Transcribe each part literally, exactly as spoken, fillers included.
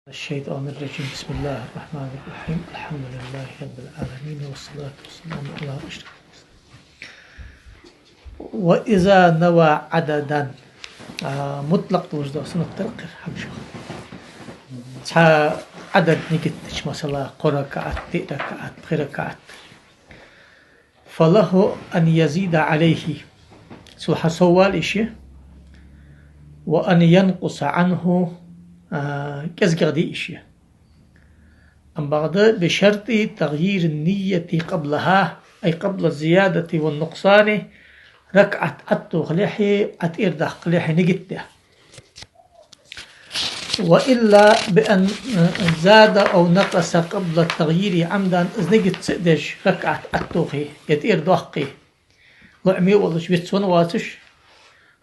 الشيطان الرجيم. بسم الله الرحمن الرحيم. الحمد لله رب العالمين، والصلاة والسلام على أشرف المرسلين. وإذا نوى عددا. А, мутлакъ долаш да суннат дар кхы хьагуш. Цхьа Ӏадад нигат дича, масала, кхо ракаӀат, диъ ракаӀат, пхи ракаӀат. فله أن يزيد عليه. Цул хьасоввала йиш я. وأن ينقص عنه. А, кӀезигагӀа де йиш я. Амма бакъда بشرط تغيير النية قبلها، أي قبل الزيادة والنقصان, ракаӀат ӀотӀадохалехьа, ӀотӀерадаккхалехьа нигат де. وإلا بأن زاد أو نقص قبل التغيير عمدا, из нигат ца а деш, ракаӀат ӀотӀадохе, е тӀерадоаккхе, лоӀаме волаш, вицвенна воацаш,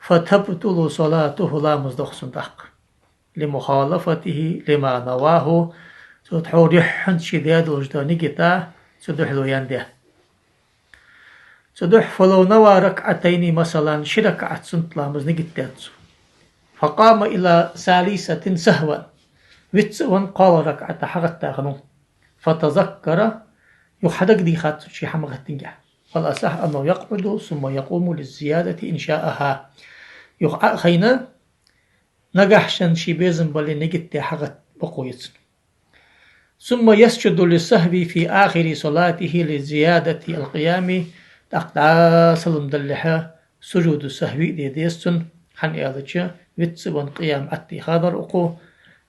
فتبطل صلاته, ламаз доах цун тӀаккха. لمخالفته لما نواه, цу тӀехьа юххьанца ше даь долаш дола нигат цу духьала яндаь. Цу духьа فلو نوى ركعتين, масала, ши ракаӀат суннат ламаз нигат даьд цо. فقام إلى الثالثة سهوا, вицца а венна кхоалагӀа ракаӀата хьагӀатта хиннав. فتذكر, юха хьадагадехад цунна ше хӀама гӀаттингехь. فالأصح أنه يقعد ثم يقوم للزيادة إن شاءها. Юха Ӏо а хайна, нагахьа санна ше безам бале нигат даь хьагӀатта бокъо я цун. ثم يسجد للسهو في آخر صلاته لزيادة القيام, тӀаккха дӀа салам далехьа сужуду сахӀви а де деза цун, хӀана аьлча вицца а венна къиям ӀотӀадийхадар укхо,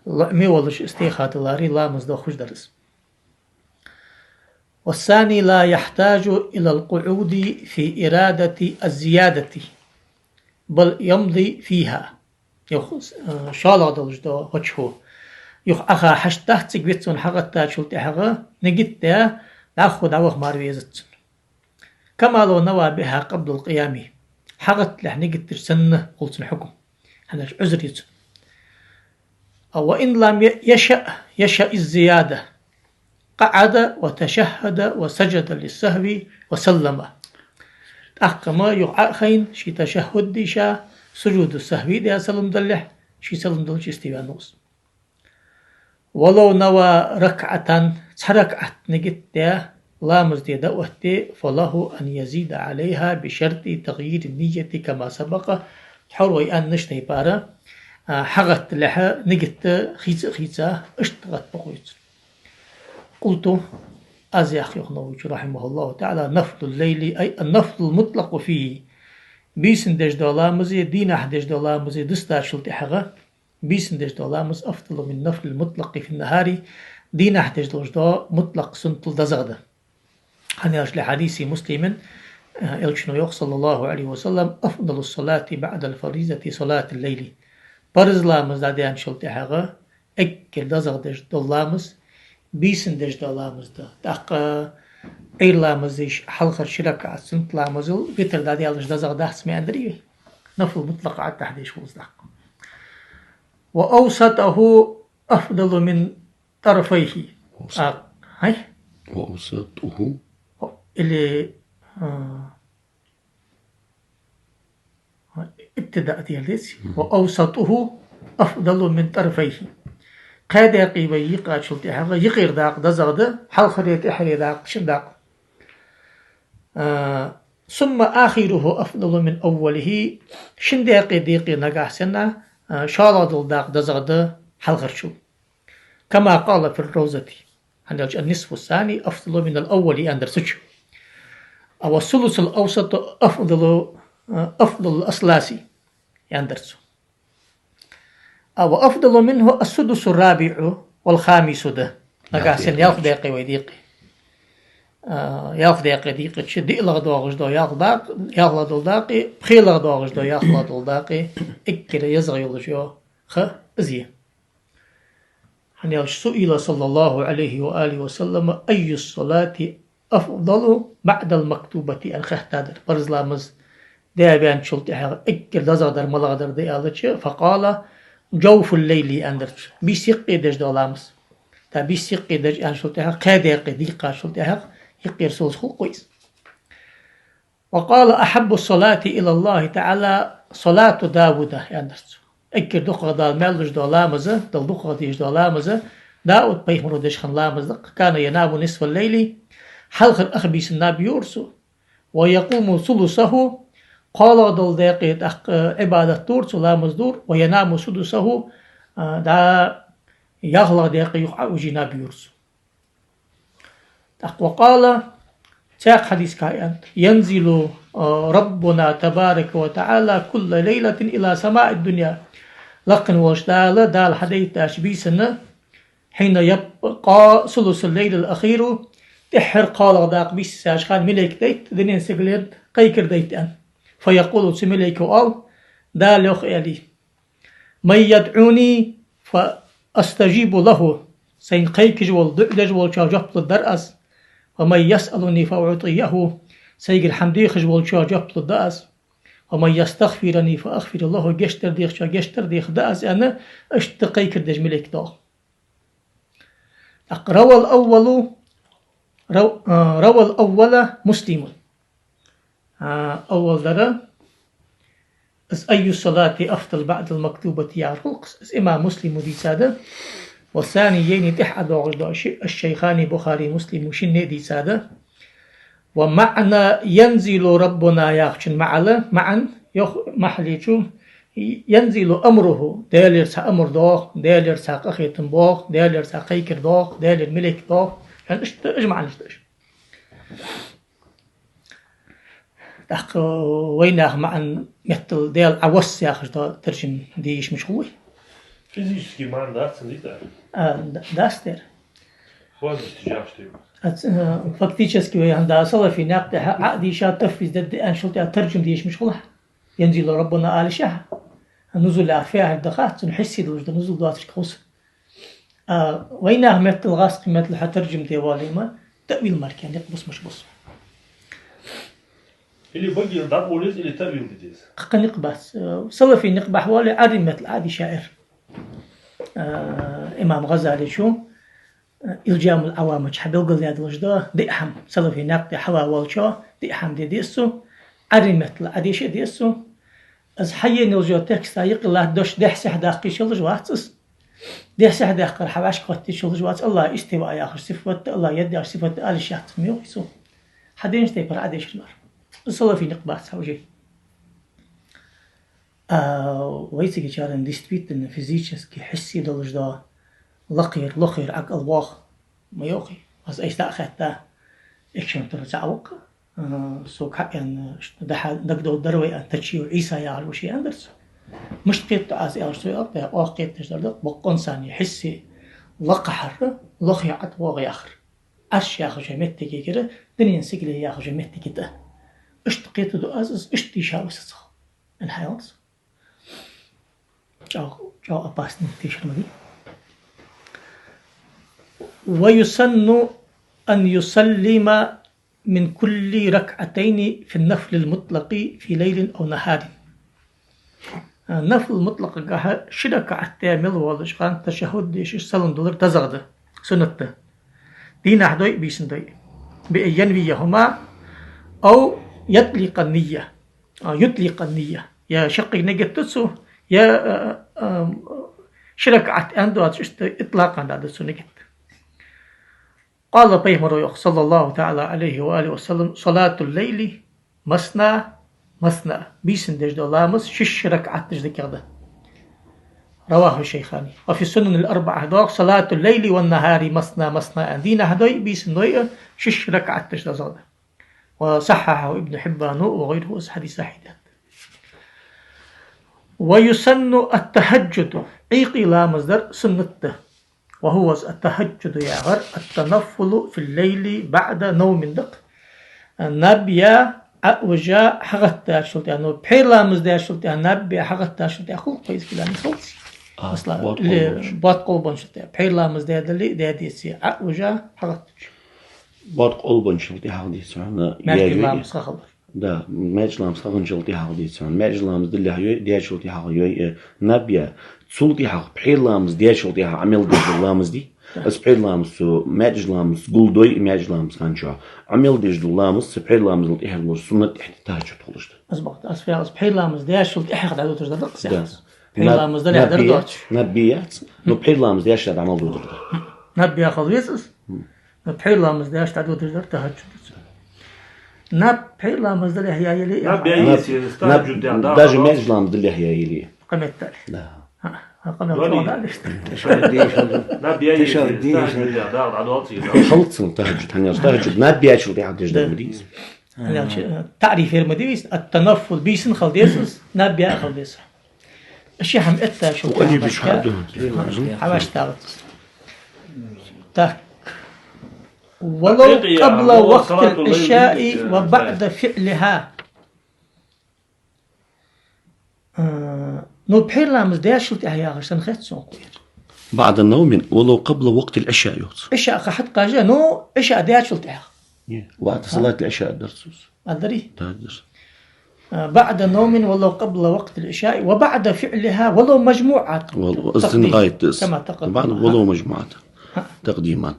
лоӀаме волаш из техадаларе ламаз дохаш дар из. والثاني لا يحتاج إلى القعود في إرادة الزيادة بل يمضي فيها. Юха, э, шоллагӀа долаш дола ваджхӀу. Юха Ӏоха хьашт дац цига вицвенна хьагӀаттачул тӀехьагӀа нигат даь, дӀахо дӀаваха мара везац цун. كما لو نوى بها قبل القيام. ХьагӀатталехьа нигат дича санна хул цун хьукам. ХӀана аьлча Ӏузр я цун. وإن لم يشأ، يشأ الزيادة. قعد وتشهد وسجد للسهو وسلم. ТӀаккха ма юха Ӏо а хайна, ше ташаххӀуд дийша, сужуду сахӀви а даь салам далехьа, ше салам далча йисте ваьннав из. ولو نوى ركعة, цхьа ракаӀат нигат даь, ламаз де дӀаотте, فله أن يزيد عليها بشرط تغيير النية كما سبق, тхьовра вай аьннача тайпара, а, хьагӀатталехьа нигат хийца а хийца, иштта гӀатта бокъо я цун. قلت, аз йоах, йоах Нававечо, رحمه الله تعالى: نفل الليل، أي النفل المطلق فيه, бийсан деш дола ламази дийнахьа деш дола ламази дустачул тӀехьагӀа, бийсан деш дола ламаз أفضل من النفل المطلق في النهار, дийнахьа деш долаш дола мутлакъ суннатал дезагӀа да. ХӀана аьлча لحديث مسلم, э, Элчано йоах, صلى الله عليه وسلم: أفضل الصلاة بعد الفريضة صلاة الليل. Парз ламаз дӀадаьнначул тӀехьагӀа эггара дезагӀа деш дола ламаз бийсан деш дола ламаз да. ТӀаккха Ӏуйра ламаза хьалхара ши ракаӀат суннат ламазал витр дӀадаьлча дезагӀа дац ма аьннадарий вай? Нафл мутлакъ Ӏадда деш хул из тӀаккха. وأوسطه أفضل من طرفيه. А, хӀай? وأوسطه. Или, а, ابتداء дер деций? وأوسطه أفضل من طرفيه. Кхаь даькъе вай йийкъачул тӀехьагӀа юкъера дакъа дезагӀа да хьалхареи тӀехьареи дакъа, шин дакъа. А, ثم آخره أفضل من أوله. Шин даькъе декъе нагахьа санна, а, шоллагӀа дола дакъа дезагӀа да хьалхарчул. كما قال في الروضة. ХӀана аьлча النصف الثاني أفضل من الأول аьннадар цу чу. والثلث الأوسط أفضل، а, أفضل الأثلاث аьннадар цо. А, وأفضل منه السدس الرابع والخامس да. Нагахьа санна ялх даькъе вай декъе. А, ялх даькъе дийкъача, диълагӀа доагӀаш дола ялх дакъа, ялхлагӀа дола дакъа, пхелагӀа доагӀаш дола ялхлагӀа дола дакъа, эггара езагӀа йолаш йола ха из я. ХӀана аьлча سئل صلى الله عليه وآله وسلم أي الصلاة أفضل بعد المكتوبة аьнна хаьттадар. Парз ламаз даь ваьнначул тӀехьагӀа эггара дезагӀа дар малагӀа дар да аьлча, فقال جوف الليل аьннадар цо. Бийса юкъе деш дола ламаз. ТӀаккха бийса юкъе деш аьнначул тӀехьагӀа, кхаь даькъе дийкъачул тӀехьагӀа, юкъера сулус хул-кх из. وقال أحب الصلاة إلى الله تعالى صلاة داود аьннадар цо. эггара дукхагӀа Дала маьл луш дола ламаз, Далла дукхагӀа дезаш дола ламаз, Дауд пайхамаро деш хинна ламаз да-кх: «كان ينام نصف الليل», хьалхара ах бийсан наб юар цо, «ويقوم ثلثه», кхоалагӀа дола даькъе тӀаккха Ӏибадат дора цо, ламаз дора, «وينام سدسه», а, дӀа ялхлагӀа даькъе юха Ӏовижий наб юар цо. ТӀаккха وقال, цхьаькха хьадисагахь аьннад: «ينزل، а, ربنا تبارك وتعالى كل ليلة إلى سماء الدنيا». Лакхе волча Дала, Дала хьадайтача бийсан, «حين يبقى ثلث الليل الأخير», тӀеххьара кхоалагӀа дакъа бийса йисача хана малейк дайт дунен сигалера кхайкар дайта аьнна. «فيقول», цу малейко оал, Дала йоах аьле: «من يدعوني فأستجيب له», сайна кхайкаш вола, дуӀа деш волчоа жоп лургдар аз. «ومن يسألني فأعطيه», сайгара хӀама дехаш волчоа жоп лургда аз. «ومن يستغفرني فأغفر له», гешт дар дехачоа гешт дар дехаргда аз, аьнна, иштта кхайкар деш малейк доагӀа. ТӀаккха روى الأول، рав-, а, روى الأول مسلم. А, аввал дар, из «أي الصلاة أفضل بعد المكتوبة» яхар хул-кх, из имам Муслима дийцад, «والثانيين» тӀехьа ӀодоагӀаш да ши-, الشيخان, Бухари, Муслима шинне а дийцад. «ومعنى ينزل ربنا» яхачун маӀан, маӀан, йоах махьалечо, «ينزل أمره», Даьлагара цхьа амар доагӀа, Даьлагара цхьа къахетам боагӀа, Даьлагара цхьа кхайкар доагӀа, Даьлагара малейк доагӀа, хӀана иштта уж маӀанаш да уж. ТӀаккха вайнаьха маӀан меттала Даьла Ӏовосс яхаш да таржам де йиш мича хул вай? Физически маӀан дац цун, дий? А, д-, дац дера. Хоза тижахш тема. А, ц-, а, фактически вай хӀанз да салафий наькъа тӀа Ӏа а дийша, тафвиз дергда аьнначул тӀехьа таржам де йиш мича хул хьа? «ينزل ربنا» ала йиш я хьа? Нузул яхар фу яхар да хац, цун хьисси долаш да, нузул доацаш кхувса. А, вайнаьха меттала, гӀазкхий меттала хьатаржам де воалле ма, таъвил мара кхы никъ бус муш бус. Или багира дӀаболиз, или таъвил де деза. Кхы никъ бац. Э, салафий никъ бахьа воалле, Ӏарбий меттала Ӏодийша ер. Э, имам ГӀазалечо, э, «Илжамул Ӏавам» чу хьабелгалдаь долаш да, диъ хӀама, салафий наькъа тӀа хьава волчо, диъ хӀама де деза цо, Ӏарбий меттала Ӏодеша деза цо. Из хьаена йолча текста юкъе латташ дехьа-сехьа даккха йиш йолаш вац из. Дехьа-сехьа даьккхар хьавӀашка хатта йиш йолаш вац, АллахӀа истива яхаш сифат да, АллахӀа яд яхаш сифат да ала йиш яц цун, йоах цо. Хьаденача тайпара Ӏодешар мара. Из салафий никъ бац хьа уже. А вай цигачарна действительно физически хьисси долаш да, лакхера, лохера Ӏа кӀал воагӀа. Ма йоахий, аз айса дӀа а хаьтта, экшен тура цхьа а ва-кх. А, сога хьааьнна, иштта дӀа-хьа дагадовла дар вай аьнна, Тачиев Ӏийса яхаш ва ший аьннадар цо. Мишта кхетаду аз аьлча, цо аьлар, тӀаккха оаха кхетадеш дар да, боккъонца санна хьисси лакхахьара, лохе ӀотӀавоагӀа яхар. Ӏарш яхача моттигагара, дунен сигале яхача моттиге тӀа. Иштта кхетаду аз из, иштта дийша ва со цох. Ан хьайланца. ЧӀоагӀа, чӀоагӀа опасный тешар ма дий. «ويسن أن يسلم من كل ركعتين في النفل المطلق في ليل أو نهار». А, нафл мутлакъагахьа ши ракаӀат даь мел волча хана ташаххуд дешаш салам далар дезагӀа да, суннат да. Дийнахьа дой а, бийсан дой а. «بأن ينويهما أو يطلق النية». А, «يطلق النية». Е шаккхе нигат ду цо, е, а, а, ши ракаӀат аьнна доацаш, иштта итлакъан да цо нигат. قال, пайхамаро йоах, صلى الله تعالى عليه وآله وسلم: «صلاة الليل مثنى مثنى». Бийсан деш дола ламаз шишша ракаӀат деш дикагӀа да. رواه الشيخان. وفي السنن الأربعة доагӀа: «صلاة الليل والنهار مثنى مثنى». Дийнахьа дой а, бийсан дой а шишша ракаӀат деш дезагӀа да. وصححه ابن حبان وغيره, из хьадис сахьихь да. «ويسن التهجد», Ӏуйкъе ламаз дар суннат да. «وهو», из التهجد яхар, «التنفل في الليل بعد نوم» да-кх. Наб яь, Ӏовижа, хьагӀаттачул тӀехьа, ну, пхьера ламаз даьчул тӀехьа, наб яь, хьагӀаттачул тӀехьа хул-кх из килами хилац. А, масала, ботт ле-, къолбанча. Ботт къолбанчул тӀехьа. Пхьера ламаз даь дале а, даь деце а, Ӏовижа, хьагӀаттача. Ботт къолбанчул тӀехьагӀа дийцад хьона, маьждиге яьле а. Ламаз ха хилар. Да, маьждиге ламаз ха хинначул тӀехьагӀа дийцад хьона. Маьждиге ламаз далехьа йой, даьчул тӀехьагӀа йой, э, наб яь. Цул тӀехьагӀа пхьера ламаз даьчул тӀехьагӀа Ӏамал деш дола ламаз дий. Да. Из пхьера ламаз цо маьждиге ламаз гулдой, маьждиге ламаз хана чу Ӏамал деш дола ламаз, цу пхьера ламазал тӀехьагӀа долаш суннат тӀехьа тахьажжуд хулаш да. Аз бакъда, аз фу яхар, аз пхьера ламаз даьчул тӀехьагӀа дӀадуташ да-кх. Да. Сехьа. Пхьера ламаз далехь дар доацаш. Наб бе яц, но пхьера ламаз деш дӀа Ӏамал додаш дар. Наб бе хила веза из. Но пхьера ламаз деш дӀа додаш дар тахӀаджуд. Наб пхьера ламаз далехь я яле а. Наб я яле а, тахӀаджуд деш дӀа. Даже маьркӀажа ламаз далехь я яле а. Къаметтали. Да. Ха, ха, къамел чӀоагӀа деш. Ташаххуд деш хилча. Наб я яле а, тахӀаджуд деш хилча дӀа доацаш. Халцан тахӀаджуд, хӀана аьлча тахӀаджуд наб бечул тӀехьа деш дар ма дий из. ХӀана аьлча, э, таӀриф ер ма дий из, ат-танаффул, бийсан хила деза из, наб яа хила деза. Ши хӀама эттачул тӀехьа башха хӀамаш далац. Так. ولو قبل وقت العشاء وبعد فعلها. А, ну, пхьера ламаз дешул тӀехьа яхаш санна хет сона кхуйр. بعد نوم ولو قبل وقت العشاء йоах цо. ИшаӀ ха хьатӀакхаччалца, ну, ИшаӀ дечул тӀехьа. Не, وقت صلاة العشاء дар цо. Адарий? Да, дар. А, بعد نوم ولو قبل وقت العشاء وبعد فعلها ولو مجموعة. Вал-, из тӀакъдим. Гайт из. كما تقدم. بعد ولو مجموعة. Ха. تقديما.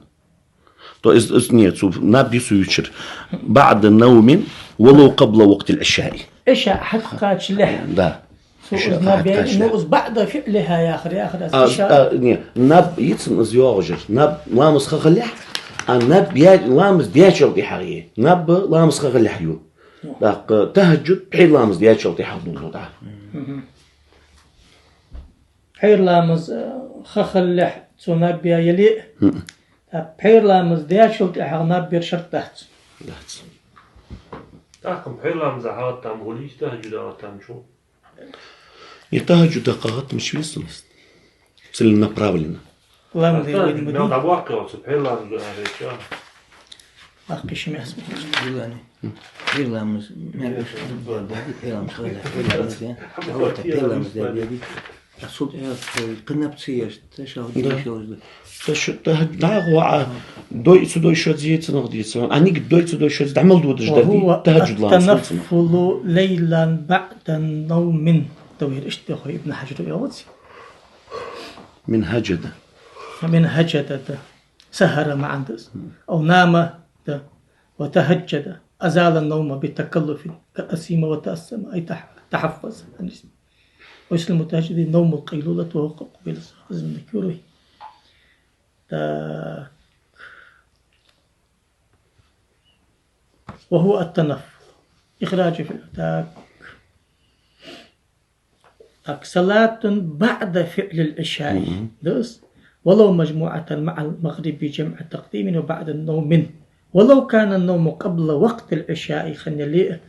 То есть, из, не, цу наб йису вичар. بعد نوم ولو قبل وقت العشاء. ИшаӀ хьатӀакхаччалехь. Да. Цо из наб яь, ну, из بعد فعلها яхар, яхар аз. А, ИшаӀ. А, не, наб йицан из йоагӀаш яр. Наб ламаз ха хилалехь, а наб я-, ламаз дечул тӀехьагӀа я. Наб ламаз ха хилалехь ю. ТӀаккха тахӀаджуд пхьера ламаз дечул тӀехьагӀа долаш да. Мгм. Пхьера ламаз, э, ха хилалехь цо наб яь яле а. Мгм. ТӀаккха пхьера ламаз дечул тӀехьагӀа наб яр шарт дац. Дац. ТӀаккха пхьера ламаза хьалаттам гӀулакх, тахӀаджуда хьалаттам чу. И тахӀаджуда хьалаттам швестам. Целенаправленно. Ламаз тахӀаджуд дийр мел вайна. ДӀабоаккхалца, пхьера ламаз а реча. Баккхий ши мяс. Дилани. Пхьера ламаз, мел уж дӀабоаккхалца, пхьера ламаз, пхьера ламаз, я. А вот пхьера ламаз дӀабоаккхалца. Асул, э, кхынаб ца еш, ташаххуд деш хилча да. Таша-, тахӀ-, дӀахо а дой ца дой шозза цунах дийца. А нигат дой ца дой шозза дӀа Ӏамал додаш дар дий, тахӀаджуд ламаз хилча. وهو التنفل ليلا بعد نوم. Товир иштта хой Ибн Хьаджара йоагӀац. من هجد. من هجد да. سهر маӀан да из. أو نام да. وتهجد. أزال النوم بتكلف. كأسيم وتأسم. أي تح-، تحفظ عن الإثم. ويسلم التهجد نوم القيلولة وهو قبيل الصلاة. Из ма дий куруй. Так. وهو التنفل. إخراج فعل. Так. Так. صلاة بعد فعل العشاء. Мгм. Да из. ولو مجموعة مع المغرب جمع تقديم وبعد نوم. ولو كان النوم قبل وقت العشاء хинна яле а,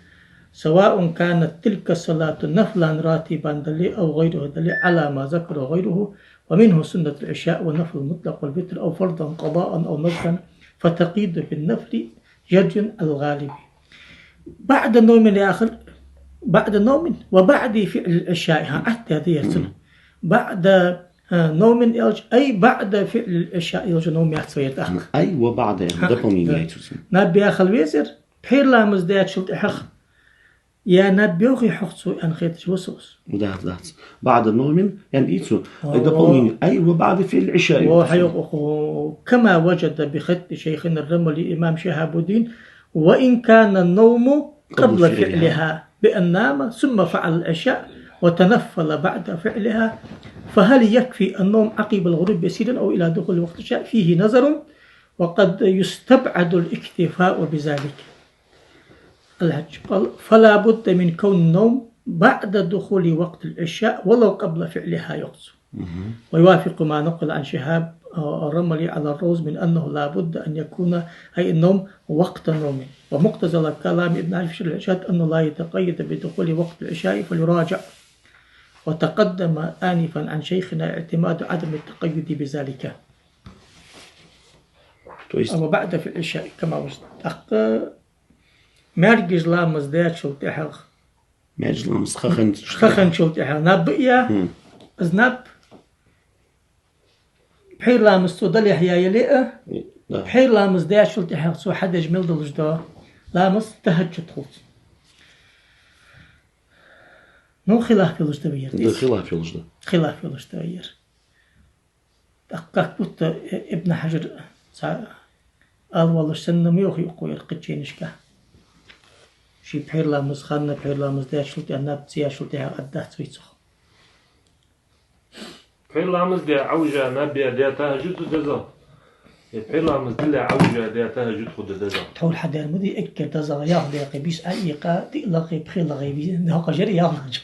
سواء كانت تلك الصلاة نفلا راتبا дале а أو غيره дале а, على ما ذكره غيره، ومنه سنة العشاء والنفل المطلق والوتر أو فرضا قضاء أو ندبا، فتقيد بالنفل جريا على الغالب. بعد نوم яхар, بعد نوم وبعد فعل العشاء, ха, атта да яр цун. بعد А, نوم аьлча, أي بعد فعل العشاء аьлча, نوم яц вай тӀаккха. أي وبعد, дополнение яц цун. Наб яь хила везар, пхьера ламаз дечул тӀехьагӀа. Я наб йоахий хьох цо, аьнна хеташ ва со из. Дац, дац. بعد نوم, аьнна дий цо. أي дополнение. أي وبعد فعل العشاء. Во хьайоах укхо, كما وجد بخط شيخنا الرملي إمام شهاب الدين، وإن كان النوم قبل فعلها، بأن نام ثم فعل العشاء وتنفل بعد فعلها، فهل يكفي النوم عقب الغروب يسيرا أو إلى دخول وقت العشاء؟ فيه نظر، وقد يستبعد الاكتفاء بذلك. الحج قال: فلا بد من كون النوم بعد دخول وقت العشاء ولو قبل فعلها, йоах цо. ويوافق ما نقل عن شهاب، آه، الرملي على الروض من أنه لا بد أن يكون، أي النوم، وقت نوم. ومقتضى كلام ابن حجر في الإرشاد أنه لا يتقيد بدخول وقت العشاء فليراجع. وتقدم آنفا عن شيخنا اعتماد عدم التقيد بذلك. То есть وبعد فعل العشاء كما وجد. ТӀаккха маьркӀажа ламаз дечул тӀехьагӀа. МаьркӀажа ламаз ха хинначул тӀехьагӀа. Ха хинначул тӀехьагӀа. Наб яь, хм, из наб пхьера ламаз цо далехь яь яле а, да, пхьера ламаз дечул тӀехьагӀа цо хьадеш мел долаш да ламаз тахӀаджуд хул цун. Ну, хилаф йолаш да вай ер. Да, хилаф йолаш да. Хилаф йолаш да вай ер. ТӀаккха как будто Ибн Хьаджар цхьа ала воаллаш санна ма йоахий укхо ер кхыча жайнашка. Ший пхьера ламаз хинна, пхьера ламаз дечул тӀехьагӀа, наб ца яьчул тӀехьагӀа аргдац вай цох. Пхьера ламаз даь Ӏовижа наб яь даь тахӀажжуд да дезагӀа? Е пхьера ламаз дилле Ӏовижа даь тахӀажжуд хургда дезагӀа? Тхьовра хьадер ма дий, эггара дезагӀа ялх даькъе бийса Ӏоэкъа, диъ лагӀа, пхи лагӀа бийса, доккха жер ялх лагӀа.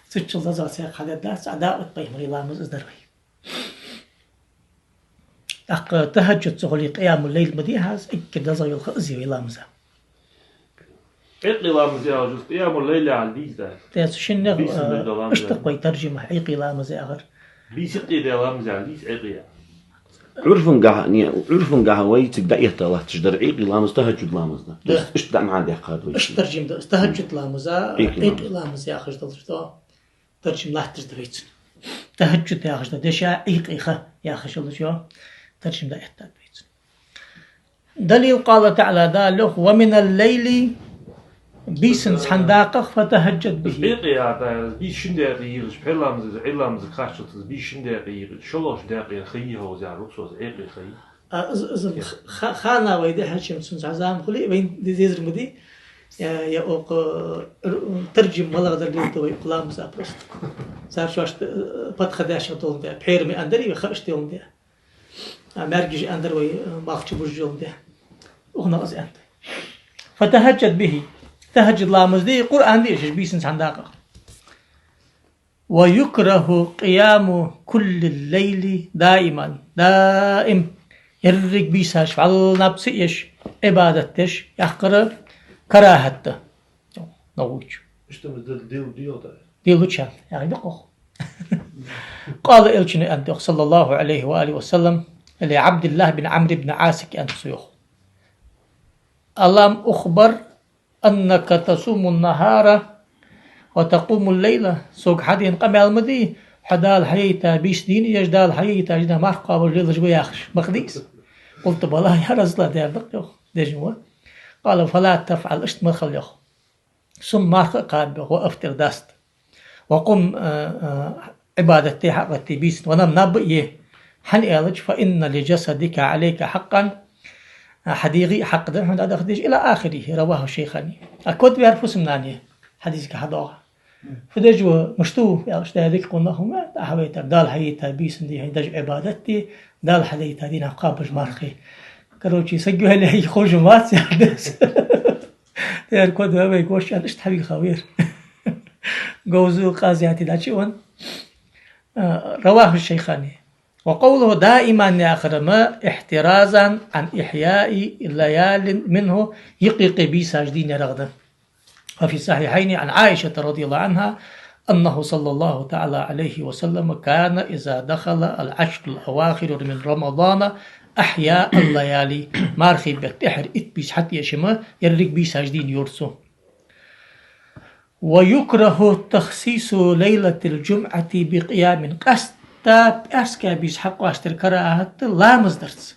Цу чу дезагӀа цхьаккха хьадер дац, Ӏа Дауд пайхамара ламаз из дар вай. ТӀаккха тахӀажжуд ца хуле, къиямул-лайл ма дий хьа из, эггара дезагӀа йола ха из я вай ламаза. Ӏуйкъе ламаз яхаш из къиямул-лайл яхаш дийца да. Те, цу шиннех, бийсан а, дагадоагӀа ламаз иштта яхар. Къойтаржим, Ӏуйкъе ламаз яхар. Бийсан даь ламаз яхаш дийца Ӏуйкъе яхар. Ӏурфангахьа, не, Ӏурфангахьа вай цига дӀаэтта латташ дар Ӏуйкъе ламаз тахӀажжуд ламаз да. Да. Иштта дӀа мара даьккхад вай. Иштта таржим да, тахӀажжуд ламаз а, Ӏуйкъе ламаз. Ӏуйкъе ламаз яхаш долаш да. Таржим латташ да вай цун. ТахӀажжуд яхаш да, деша Ӏуйкъе ха яхаш долаш, йо. Таржим дӀаэттад вай цун. Далил, قال تعالى, Дала йоах: «ومن الليل», бийсан цхьан дакъах, «فتهجد به». Ӏуйкъе яхар да, бийсан шин даькъе йийгӀача, пхьера ламаза, Ӏуйра ламаза кхаччалца бийсан шин даькъе йийгӀача, шоллагӀча даькъера ха йий хьогӀ из яхар рухсоз, Ӏуйкъе ха йий. А, из, из ха-, ха-, хана вай дехьачим цун цхьа зама хуле, вай дезар ма дий. Я, я укх, э, р-, таржим малагӀа дар лелта вай укх ламаза просто. Цар шоашта, э, подходящих долаш да. Пхьера ма аьннадар вай, ха иштта йолаш да. А маьркӀажа аьннадар вай, э, малх чубужаш йолаш да. Укханах из аьннад. «فتهجد به». ТахӀажжуд ламаз де, Къуръан де шоаш бийсан цхьан дакъах. «ويكره قيام كل الليل دائما». Даим еррига бийсаш вӀалла наб ца еш, Ӏибадат деш, яхкара карахӀат да. Нагучу. Иштта ма дил, дил, дил да. Дил лучан, яхи да кхох. قال, элчано аьннад йоах, صلى الله عليه وآله وسلم, لعبد الله بن عمرو بن العاص аьннад цо йоах: «ألم أخبر أنك تصوم النهار وتقوم الليل». Сога хьадена къамаьл ма дий, хьо Дала хьаяйта бийса дийна еш, Дала хьаяйта дийнахьа марха кхоабаш лелаш ва яхаш. Ма хьадий из? قلت: «بلى يا رسول الله», аьннад йоах, дежа ва. قال: «فلا تفعل», иштта ма хила йоах. Сум марха а кхаба йоах, «وأفطر», даста. «وقم», а, а, Ӏибадат де, хьакъ де бийсан, «ونم», наб а е. ХӀана аьлча, «فإن لجسدك عليك حقا», а, хьа дегӀа а хьакъ да хьона дӀадаха дезаш, إلى آخره، رواه الشيخان. А код вер фусам-нана я, хьадисага хьадоагӀа. Фу деш ва, мишта ва аьлча, дика къонах ва, тӀа хьавайтар, Дала хьаяйта бийсан дийнахьа деш Ӏибадат де, Дала хьадайта дийнахьа кхоабаш марха. Короче, саг ваьле хожа мац яхаш да из. Тера код ве вай гошан иштта хьавийха вер. Говзу къазяти дачи ван. А, رواه الشيخان. «وقوله دائما» яхар-м احترازا عن إحياء ليال منه, юкъе-юкъе бийсаш дийнарах да. وفي الصحيحين عن عائشة رضي الله عنها أنه صلى الله تعالى عليه وسلم كان إذا دخل العشر الأواخر من رمضان أحيا الليالي. Мархий бетта тӀехьара итт бийса хьатӀаеш-м, еррига бийсаш дийнайора цо. «ويكره تخصيص ليلة الجمعة بقيام». Къаьстта пӀаьраска бийса хьакъоастар карахӀат да ламаз дарца.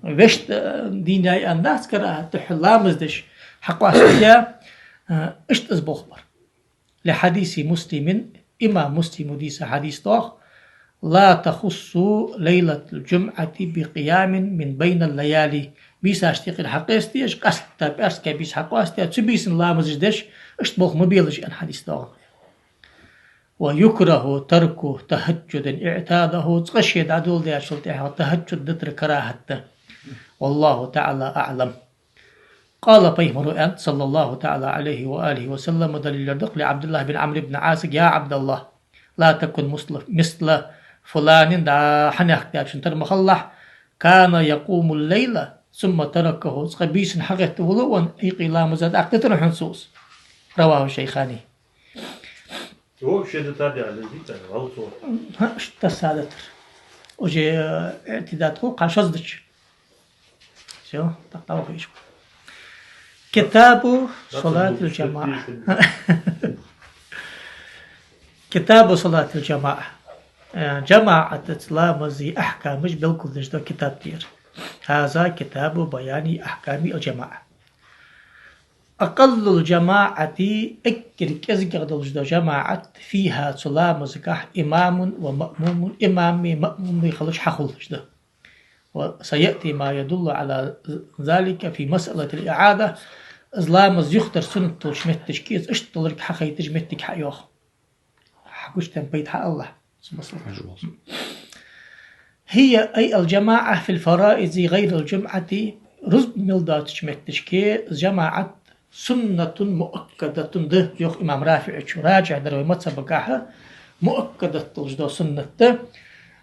Вешта, э, дийнахьа аьнна дац, карахӀат да хьо ламаз деш хьакъоастаде, э, иштта из болх бар. «لحديث مسلم», имам Муслима дийца хьадис доагӀа: «لا تخصوا ليلة الجمعة بقيام من بين الليالي». Бийсашта юкъера хьакъоастаеш, къаьстта пӀаьраска бийса хьакъоастаде, цу бийсан ламазаш деш, иштта болх ма белаш, аьнна хьадис доагӀа. «ويكره ترك تهجد اعتاده», цкъа ше дӀадоладаьчул тӀехьагӀа тахӀажжуд дитар карахӀат да. والله تعالى أعلم. قال, пайхамара аьннад, صلى الله تعالى عليه وآله وسلم, далил дар да-кх, لعبد الله بن عمرو بن العاص: «يا عبد الله، لا تكن مثل، مثل فلان», дӀа хьанехк даьчун тара ма хилалахь, «كان يقوم الليل ثم تركه», цкъа бийсан хьагӀетта волавенна, юкъе ламаза тӀаккха дитар хьона цо из. رواه الشيخان. Вообще дитад яхар дезий цар, валлахӀи. ХӀа, иштта дитад цар. Уже, э, иӀтидад хул кхы шозза дича. Всё, тӀаккха дӀаваха йиш. كتاب صلاة الجماعة. كتاب صلاة الجماعة. Э, жамаӀатаца ламаза ахькамаш белгалдеш дола китаб да ер. هذا كتاب بيان أحكام الجماعة. أقل الجماعة, эггара кӀезигагӀа долаш дола жамаӀат, فيها, цу ламазагахь, إمام ومأموم, имами маъмуми хилча хьахулаш да. وسيأتي ما يدل على ذلك في مسألة الإعادة, из ламаз юхатара суннат долча моттигашка, из иштта долга хьахайташ моттиг хьайоагӀа. Хьагучадаьнна пайда хьаалалахь. Масала, хьажа волча. هي أي الجماعة في الفرائض غير الجمعة, рузба мел доацача метташка жамаӀат سنة مؤكدة да, йоах имам РафиӀе, чу раджихь дар вай мазхӀабагахьа, муаккадат долаш да суннат да.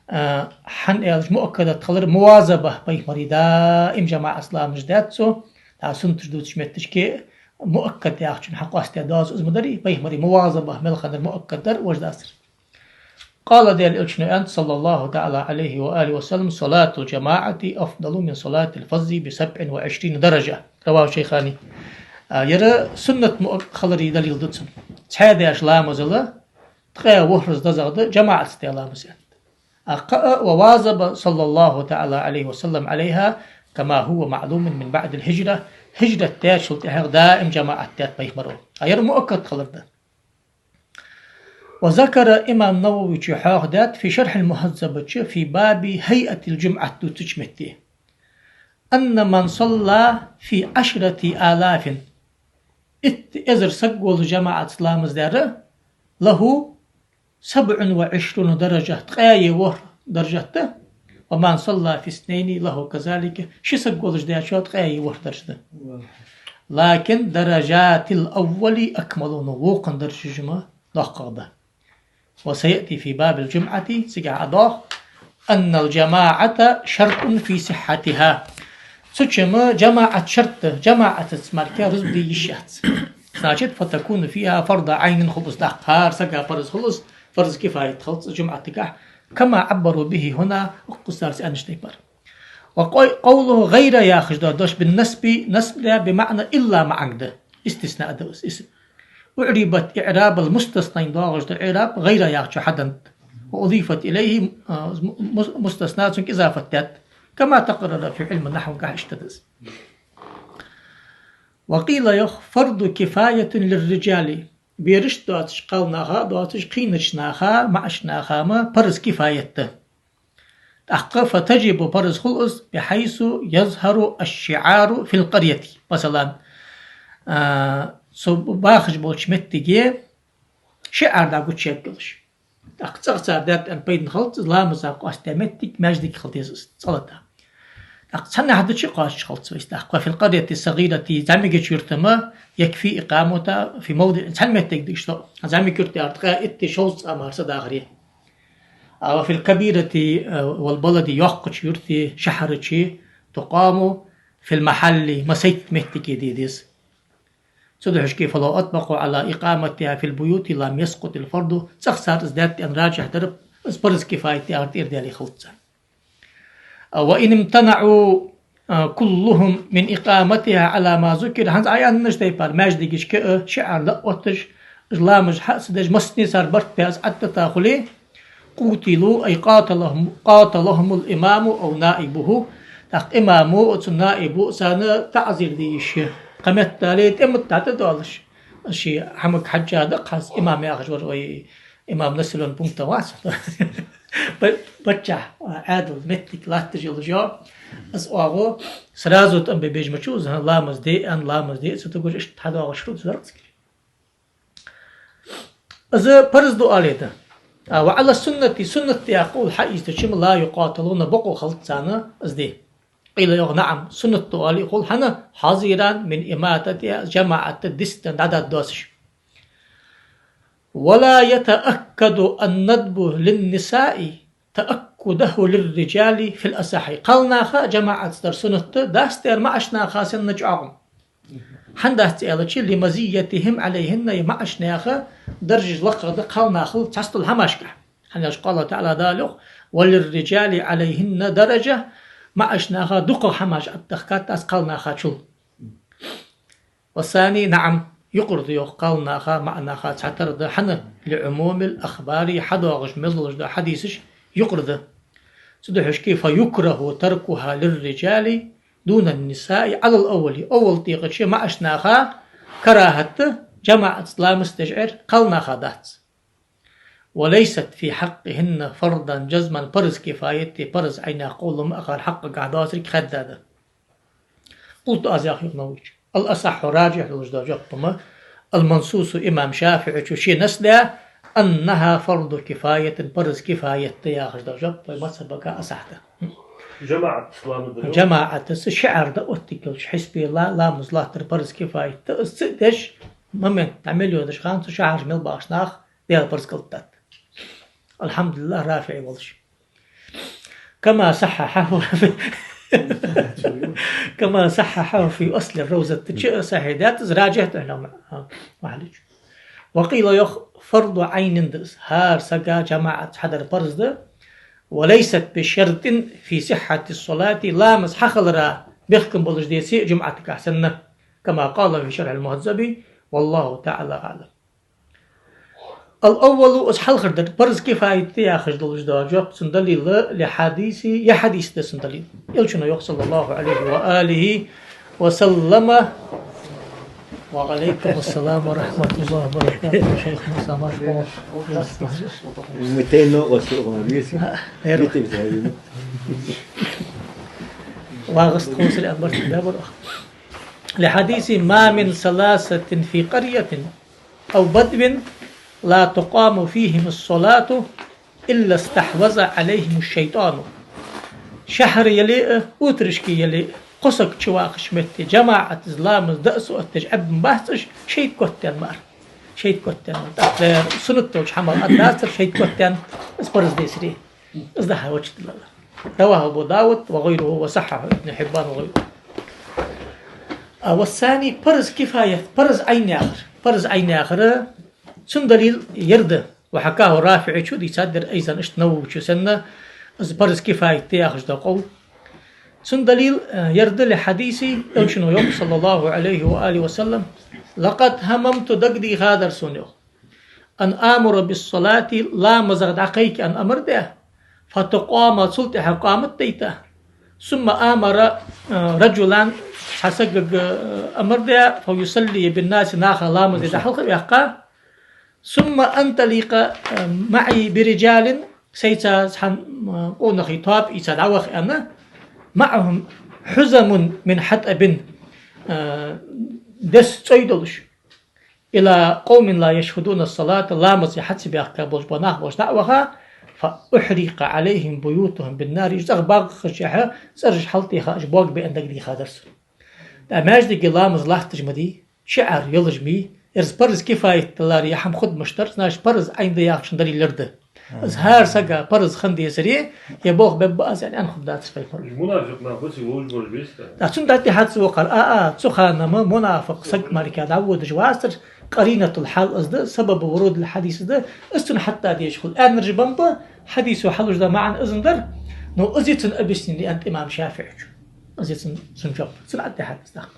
А, хӀана аьлча муаккадат хилар мувазаба, пайхамара даим жамаӀат ламаз даьд цо, тӀаккха суннаташ дувцача метташка муаккад яхачун хьакъоастадаь доазув из ма дарий, пайхамара мувазаба мел хиннар муаккад дар, вож дацар. قال, Даьла Элчано аьннад, صلى الله تعالى عليه وآله وسلم: صلاة الجماعة أفضل من صلاة الفذ بسبع وعشرين درجة. رواه الشيخان. А, ер суннат муаккад хилара далил да цун. Цхьаь даьча ламазал ткъаь ворхӀазза дезагӀа да жамаӀатаца даь ламаз, аьннад. А кхы а: وواظب صلى الله تعالى عليه وسلم عليها كما هو معلوم من بعد الهجرة, хӀижрат даьчул тӀехьагӀа даим жамаӀат даьд пайхамара. А ер муаккад хилар да. وذكر, имам Нававе хьоахадаьд, في شرح المهذب чу, في باب هيئة الجمعة дувцача метте, أن من صلى في عشرة آلاف, итт эзар саг волаш жамаӀатаца ламаз даьр, له سبع وعشرون درجة, ткъаь ворхӀ даржат да, ومن صلى في اثنين له كذلك, ши саг волаш даьчоа ткъаь ворхӀ даржа да. لكن درجات الأول أكمل, но вокхан даржаш ма доккхагӀа да. وسيأتي في باب الجمعة, цига хьадоагӀа, أن الجماعة شرط في صحتها. Цу чу жамаӀат шарт да, жамаӀатаца мара рузба де йиш яц. Значит, فتكون فيها فرض عين, хул из тӀаккха, хӀара сага параз хул из, фарз кифаят хилац жумӀатагахь, كما عبروا به هنا, укхаза цар аьннача тайпара. وقو-, قوله غير яхаш дола дош بالنصب, насб даь, بمعنى إلا маӀан да. Истисна да из, из. أعربت إعراب المستثنى, доагӀаш да إعراب غير яхача хьаденнад. وأضيفت إليه, а, мус-, мустасна цунга изафат даьд. كما تقرر في علم النحو, гахь иштта да из. وقيل, йоах, فرض كفاية للرجال. Берашта доацаш, кхалнаха доацаш, кхийнача наха, маӀача наха ма парз кифаят да. ТӀаккха فتجب, парз хул из, بحيث يظهر الشعار في القرية. Масала, а, цу бахаш болча меттиге шиӀар дӀагучаергйолаш. ТӀаккха цӀагӀа цар даьд аьнна пайдана хилац, ламаза къоастадаь меттиг маьждиг хила деза из, цӀалата. ТӀаккха цхьаннахьа дича кхоачаш хилац вайца. ТӀаккха في القرية الصغيرة, зӀамигача юрта ма يكفي إقامتها في موضع, цхьан меттиге дигаш да. ЗӀамига юрта яхар ткъаь итти, шовзткъа ма хӀара са дахаре. А وفي الكبيرة, а, والبلد, йоккхача юрта, шахьарача, تقام في المحل, массайтта меттиге де деза. Цудухьа шки فلو أطبقوا على إقامتها في البيوت لم يسقط الفرض. ЦӀагӀа цар из даьд аьнна раджихь дар, из парз кифаят яхар тӀера даьле хилац царна. وإن امتنعوا, а, كلهم من إقامتها على ما ذكر. ХӀанз Ӏа аьннача тайпара, маьждигашка а шиӀар дӀа а отташ, ламазаш хьа а ца деш, массане цар барт бе из Ӏаддита хуле, قوتلوا أي قاتلهم، قاتلهم الإمام أو نائبه. ТӀаккха имамо а, цун наибо а царна таӀзир де йиш я. Кхы меттел тӀема тӀа дӀатӀадоалаш. Ший хӀамага хьежжа да-кх хӀанз имам яхаш вар вай, имам населённый пункта вац. Ба-, паччахь, Ӏаьдал меттиг латташ йолаш я. Из оагӀув сразу тӀом бе безаш ма ва из, ламаз де аьнна, ламаз де а ца тугаш, иштта хьадоагӀаш хул из варгцкира. Из парз да оале да. А, وعلى السنة, суннат да яха къовл хьаийцача ма لا يقاتلون, бокъо хилац царна из де. قيل, йоах, نعم, суннат да оале хул, хӀана, حذرا من إماطتها, жамаӀат диста дӀадоадаш. ولا يتأكد الندب للنساء تأكده للرجال في الأصح. Кхалнаха жамаӀатаца дар суннат да, дац дер маӀача наха санна чӀоагӀа. ХӀана дац аьлча, لمزيتهم عليهن, е маӀача наьха даржаш лакхагӀа да кхалнахал цхьаццадола хӀамашка. ХӀана аьлча, قال تعالى, Дала йоах: وللرجال عليهن درجة, маӀача наха дукхагӀа хӀамаш Ӏаддахкад аз кхалнаха чул. والثاني نعم, юкъара да, йоах, кхалнаха, маӀанаха цхьатара да, хӀана, لعموم الأخبار, хьадоагӀаш мел долаш да хьадисаш юкъара да. Цудухьа шки فيكره تركها للرجال دون النساء على الأول. Аввал тӀехьа чу маӀача наха карахӀат да жамаӀатаца ламаз деш Ӏер, кхалнаха дац. وليست في حقهن فرضا جزما, парз кифаят, парз Ӏайна къовл ма ахар хьакъагахь доацарг хадда да. قلت, аз йоах, йоах Нававечо. الأصح, раджихь долаш да жоп ма, المنصوص, имам ШафиӀечо ше насс даь, أنها فرض كفاية, парз кифаят да яхаш дола жоп вай мазхӀабага асахьа да. ЖамаӀатаца ламаз дар. ЖамаӀатаца шиӀар да оттиг йолча хьисапе ла-, ламаз латтар парз кифаят да. Из ца деш, момент дӀа мел йодаш хана цу шахьараш мел бахаш нах Даьла парз кӀалтад. الحمد لله, РафиӀий волаш. كما صححه في كما صححه في أصل الروضة, чу сахьихь даьд из, раджихь да хьона, а, махьаллачу. وقيل, йоах, فرض عين да из, хӀара сага жамаӀатаца хьадар парз да, وليست بشرط في صحة الصلاة, ламаз хьахилара бехкам болаш деце а жамаӀатагахь санна, كما قال في شرح المهذب، والله تعالى أعلم. الأول, из хьалхардар, парз кифаят да яхаш долаш дола жоп, цун далил, لحديث, ер хьадис да цун далил. Элчано йоах, صلى الله عليه وآله وسلم. وعليكم السلام ورحمة الله وبركاته, шайх Муса, марш хьо. Мутайно осугъан виси. Эр. Витим саби. Вагъаст хосри анбарт да бар. لحديث: ما من ثلاثة في قرية أو بدو لا تقام فيهم الصلاة إلا استحوذ عليهم الشيطان. Шахьар яле а, утарашка яле а, кхо саг чувахача метте жамаӀатаца ламаз дӀа а, со а оттадеш Ӏеббац уж, шайтӀа котдаьнна мара. ШайтӀа котдаьнна мара. ТӀаккха суннат долча хӀамах аргдацар шайтӀа котдаьнна, из парз децаре. Из да хьа вача далла. رواه أبو داود وغيره وصححه ابن حبان وغيره. А, والثاني, парз кифаят, парз Ӏайн яхар. Парз Ӏайн яхар, цун далил ер да. وحكاه الرافعي, чу дийцад ер, أيضا, иштта Нававечо санна, из парз кифаят да яхаш дола къовл. Цун далил, э, ер да, لحديث, Элчано йоах, صلى الله عليه وآله وسلم: لقد هممت, дагадехадар сона, йоах, أن آمر بالصلاة, ламазах дӀакхайка аьнна амар даь, فتقام, цул тӀехьагӀа къамат дайта. ثم آمر, э, رجلا, цхьа сагага, э, амар даь, فيصلي بالناس, наха ламаз де дӀахьалха ваьккха. ثم أنطلق, э, معي برجال, сайца цхьан, э, къонахий тоаба ийца дӀаваха аьнна, معهم حزم من حطب, э, дес цӀой долаш. إلى قوم لا يشهدون الصلاة, ламазе хьа ца баьхка болаш бола нах болаш дӀа а ваха, فأحرق عليهم بيوتهم بالنار, уж цӀагӀа багӀача хана цӀераш хьалтӀехьа уж бог бе аьнна дагадехадар сона. ТӀаккха маьждиге ламаз латташ ма дий, шиӀар йолаш ма йий, ераш парз кифаят даларе хӀама хургдолаш дар, значит, парз Ӏайн да яхачун далил ер да. Из хӀара сага парз хинна децаре, е болх бергба аз аьнна, аьнна хургдацар пайхамара. Уж мунафикъ нах ба цига ловш болаш, беса? ТӀаккха цун тӀатӀехьа ца вокхар, а, а, цу хана-ма мунафикъ саг мара дӀаводаш вацар, къаринатул хьал из да, сабабу вурудил хьадис из да, из цунна хьатта дезаш хул. Аьннараш ба-м ба, хьадисо хьалуш да маӀан из дар, но из я цун объяснени аьннад имам ШафиӀийчо. Из я цун, цун жоп, цун тӀатӀехьа из даккха.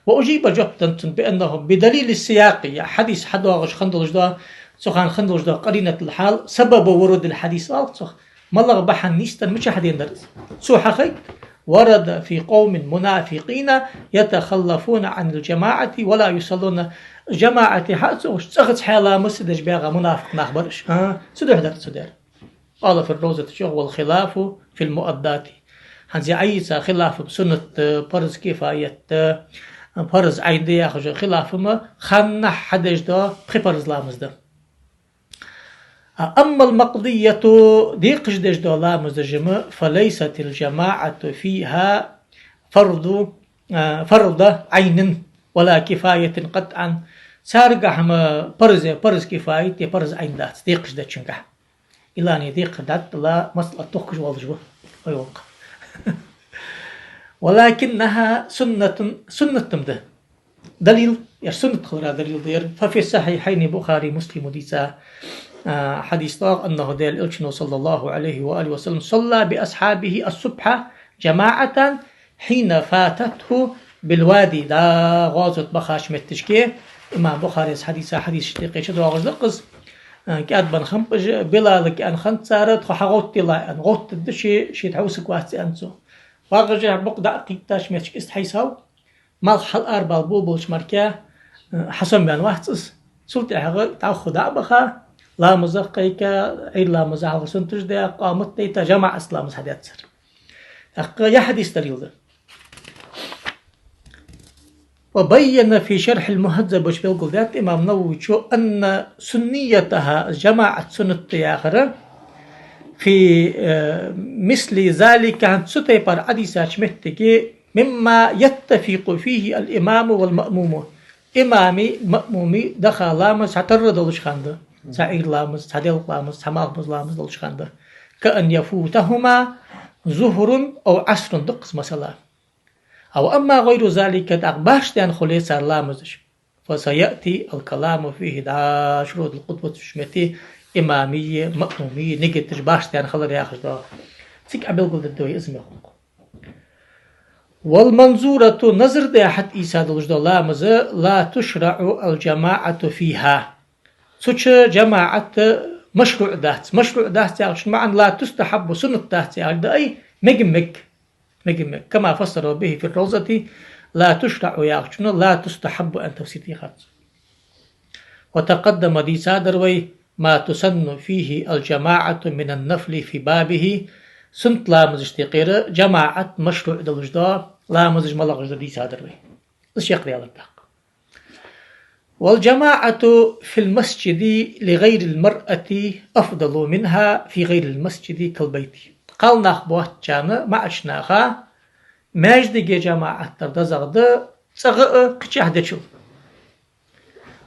وأجيب, жоп деннад цунна, بأنه بدليل السياق, е хьадис хьадоагӀаш хинна долаш да, цу хана хинна долаш да къаринатул хьал, сабабу вурудил хьадис оал цох. МалагӀа бахьан нийсденна, мичахьа деннадар из? Цо хьахайт: ورد في قوم منافقين يتخلفون عن الجماعة ولا يصلون. ЖамаӀате хьа а ца ухаш, цӀагӀа цхьаь ламаз ца деш баьгӀа мунафикъ нах бар уж. А, цудухьа дар цо дер. قال في الروضة, чӀоагӀа: والخلاف في المؤدات. ХӀанз Ӏайса хилаф ба суннат да, парз кифаят да, парз Ӏайн да яхаш хилаф ма, ханнахьа хьадеш да пхи парз ламаз да. أما المقضية, декхаш деш да ламаз да жима, فليست الجماعة فيها فرض, а, فرض عين ولا كفاية قطعا. Царгахьа-м парз, парз кифаят е парз Ӏайн дац, декхаш дечунгахьа. Илани декхар дӀатӀала масъала тохкаш волаш ва вай воккха. ولكنها سنة, суннат-м да. Далил, ер суннат хилара далил да ер. ففي الصحيحين, Бухаре, Муслимо дийца, а, хьадис да, أنه, Даьла Элчано, صلى الله عليه وآله وسلم, صلى بأصحابه الصبح جماعة حين فاتته بالوادي, да, гӀазот бахача метташке, имам Бухарес хьадиса, хьадисашта юкъе чудоагӀаш да-кх из, а, кӀаьдбенна хиннаб уж, Билалага аьнна хиннад цар, тхо хьагӀовттадалахь аьнна, гӀовттадергда ше, шийна хьовсаргвац аьннад цо. ВагӀаш бокъонца дӀа а кхийттача метташка из хьайсав, малх хьаларабала болаболча мара, а, хьасомаваьнна вац из. Цул тӀехьагӀа дӀахо дӀа а баха, ламаза кхайка, Ӏуйра ламаза хьалха суннаташ даь, къамат дайта, жамаӀатаца ламаз хьадаьд цар. ТӀаккха ер хьадис далил да. وبين في شرح المهذب, уж белгалдаьд имам Нававийс, أن سنيتها, жамаӀат суннат да яхар, في, э, مثل ذلك, хӀанз цу тайпара Ӏодийшача моттиге, مما يتفق فيه الإمام والمأموم. Имами, маъмуми даха ламаз цхьатарра долаш хиннад. Цхьа Ӏуйра ламаз, цхьа делкъа ламаз, цхьа малхбуза ламаз долаш хиннад. كأن يفوتهما ظهر أو عصر, дуккхаза масала. أو أما غير ذلك, тӀаккха башха даьнна хуле цар ламазаш. فسيأتي الكلام فيه, дӀа шурутӀул-къудват чу метте имамий, маъмумий нигаташ башха даьнна хилар яхаш да. Цига Ӏобелгалдергда вай из мехалкх. والمنظورة, назар даь хьатӀаийца долаш дола ламаз, لا تشرع الجماعة فيها. Цу чу жамаӀат машруӀ дац. МашруӀ дац яхачун маӀан لا تستحب, суннат дац яхар да, ай, мега мег. Мега мег. كما فسر به في الروضة, لا تشرع яхачун لا تستحب аьнна тафсир дийхад цо. وتقدم, дийцадар вай, ما تسن فيه الجماعة من النفل في بابه, суннат ламазашта юкъера жамаӀат машруӀ долаш дола ламазаш малагӀаш да дийцадар вай. Из чакхдаьлар тӀаккха. والجماعة في المسجد لغير المرأة أفضل منها في غير المسجد كالبيت. Кхалнах боацачарна, маӀача наха, маьждиге жамаӀат дар дезагӀа да цӀагӀа а кхычахьа дечул.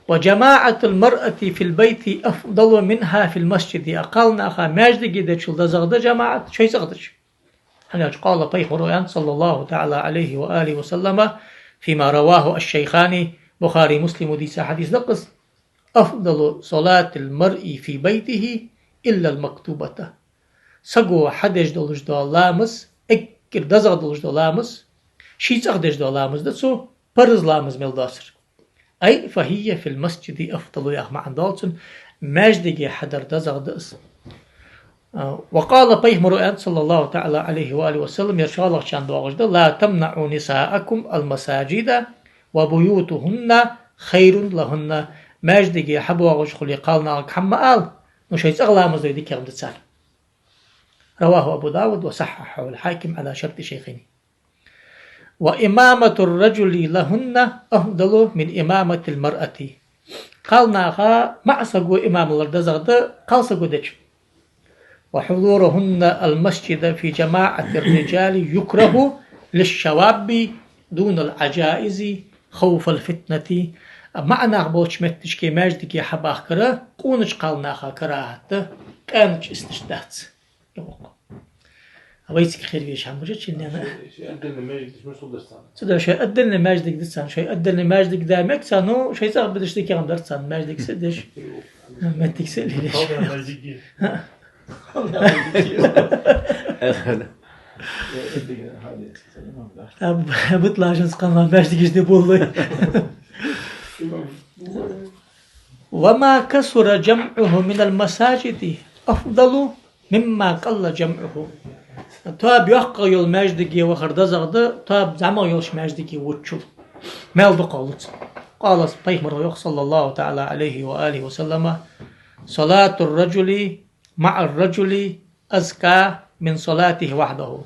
وجماعة المرأة في البيت أفضل منها في المسجد. А кхалнаха маьждиге дечул дезагӀа да жамаӀат шоай цӀагӀа деча. ХӀана аьлча, قال, пайхамара аьннад, صلى الله تعالى عليه وآله وسلم, فيما رواه الشيخان, Бухари, Муслима дийца хьадис да-кх из: أفضل صلاة المرء في بيته إلا المكتوبة. Саго хьадеш долаш дола ламаз, эггара дезагӀа долаш дола ламаз, ший цӀагӀа деш дола ламаз да цо, парз ламаз мел доацар. أي فهي في المسجد أفضل, яха маӀан доал цун, маьждиге хьадар дезагӀа да из. А, وقال, пайхамара аьннад, صلى الله تعالى عليه وآله وسلم, ер шоллагӀчарна доагӀаш да: لا تمنعوا نساءكم المساجد وبيوتهن خير لهن. Маьждиге хьабоагӀаш хуле кхалнахага хӀама ма ала, ну, шоай цӀагӀа ламаз дой дикагӀа да царна. رواه أبو داود وصححه الحاكم على شرط الشيخين. وإمامة الرجل لهن أفضل من إمامة المرأة. Кхалнаха маӀа саго имам лар дезагӀа да кхалсаго деча. وحضورهن المسجد في جماعة الرجال يكره للشواب دون العجائز خوف الفتنة. МаӀа нах болча моттигашка маьждиге хьабахкар къонача кхалнаха карахӀат да, къаьнача исташ дац. Вай цига хир веш хӀама бажа, чиннена. Шоай, шоай отдельный маьждиг деш мишта да царна? Цу да шоай отдельный маьждиг да царна, шоай отдельный маьждиг да мег царна, ну, шоай цӀагӀа бидаш дикагӀа дар царна, маьждиг са деш. Моттиг са лелеш. Халда маьждиг. Аб-, бут лажан сканла маьждигаш де боллой. وما كثر جمعه من المساجد أفضل مما قل جمعه. Тоаба йоккха йола маьждиге вахар дезагӀа да тоаба зӀамагӀа йолча маьждиге вувцачул. Маьл дукхагӀа луц. قال, пайхамара йоах, صلى الله تعالى عليه وآله وسلم: صلاة الرجل مع الرجل أزكى من صلاته وحده.